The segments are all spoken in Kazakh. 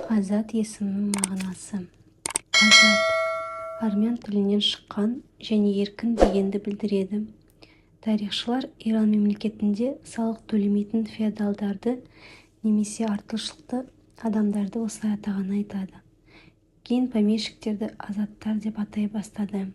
Азат есімінің мағынасы. Азат армян тілінен шыққан және еркін дегенді білдіреді. Тарихшылар Иран мемлекетінде салық төлемейтін феодалдарды немесе артықшылықты адамдарды осылай атағанын айтады. Кейін помещиктерді азаттар деп атай бастады.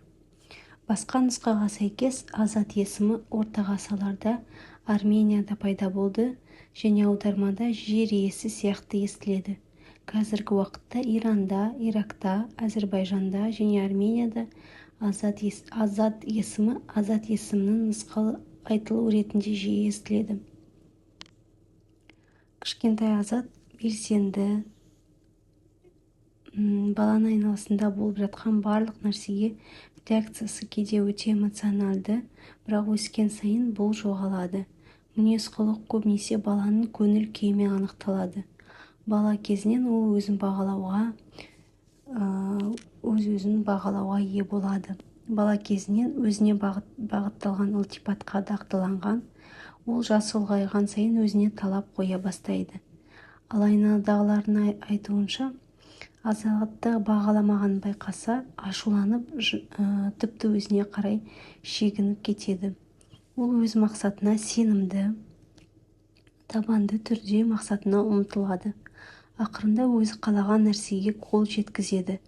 Басқа нұсқаға сәйкес, Азат есімі орта ғасырларда Арменияда пайда болды және аудармада жер иесі сияқты естіледі. Қазіргі уақытта Иранда, Иракта, Әзірбайжанда және Арменияда Азат есімі Азад есімінің нұсқалы айтылуы ретінде жиі естіледі. Кішкентай Азат белсенді, баланың айналасында болып жатқан барлық нәрсеге реакциясы кейде өте эмоционалды, бірақ өскен сайын бұл жоғалады. Мінез-құлық көбінесе баланың көңіл күйімен анықталады. Бала кезінен ол өзін бағалауға, өз-өзін бағалауға ие болады. Бала кезінен өзіне бағытталған ілтипатқа дағдыланған, ол жасы ұлғайған сайын өзіне талап қоя бастайды. Ал айналадағылардың айтуынша, Азатты бағаламағанын байқаса, ашуланып, тіпті өзіне қарай шегініп кетеді. Ол өз мақсатына сенімді, табанды түрде мақсатына ұмтылады. Ақырында өзі қалаған нәрсеге қол жеткізеді.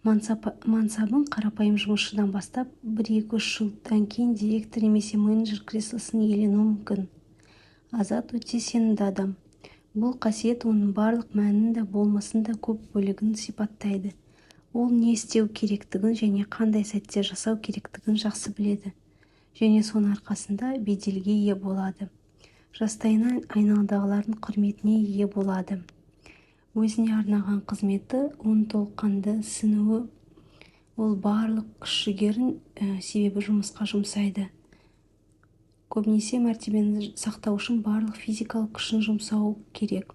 Мансабын қарапайым жұмысшыдан бастап, 1-2-3 жылдан кейін директор немесе менеджер креслосын иеленуі мүмкін. Азат өте сенімді адам. Бұл қасиет оның барлық мәнін де, болмысын да көп бөлігін сипаттайды. Ол не істеу керектігін және қандай сәтте жасау керектігін жақсы біледі және соның арқасында беделге ие болады. Жастайынан айналадағылардың құрметіне ие болады. Өзіне арнаған қызметі оның толыққанды сіңуі. Ол барлық күш-жігерін себебі жұмысқа жұмсайды. Көбінесе мәртебені сақтау үшін барлық физикалық күшін жұмсау керек.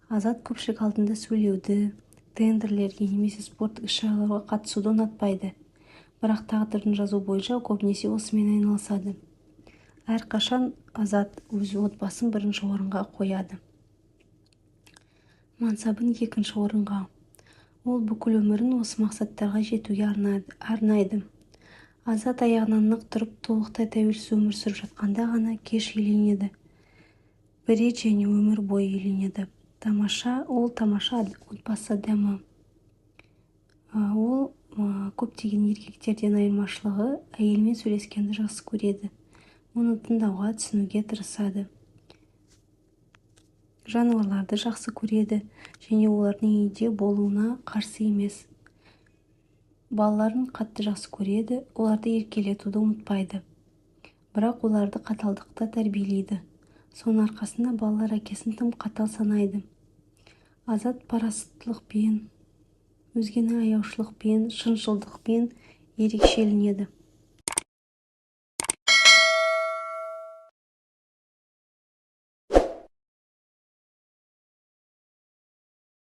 Азат көпшілік алдында сөйлеуді, тендерлерге немесе спорттық іс-шараларға қатысуды ұнатпайды. Бірақ тағдырдың жазуы бойынша көбінесе осымен айналысады. Әрқашан Азат өз отбасын бірінші орынға қояды. Мансабын екінші орынға. Ол бүкіл өмірін осы мақсаттарға жетуге арнайды. Азат аяғынан нық тұрып, толықтай тәуелсіз өмір сүріп жатқанда ғана кеш үйленеді. Бір рет және өмір бойы үйленеді. Ол тамаша отбасы адамы. Ол көптеген еркектерден айырмашылығы әйелмен сөйлескенді жақсы көреді. Оны тыңдауға, түсінуге тырысады. Жануарларды жақсы көреді және олардың үйде болуына қарсы емес. Балаларын қатты жақсы көреді, оларды еркелетуді ұмытпайды. Бірақ оларды қаталдықта тәрбиелейді. Соның арқасында балалар әкесін тым қатал санайды. Азат парасаттылықпен, өзгені аяушылықпен, шыншылдықпен ерекшеленеді.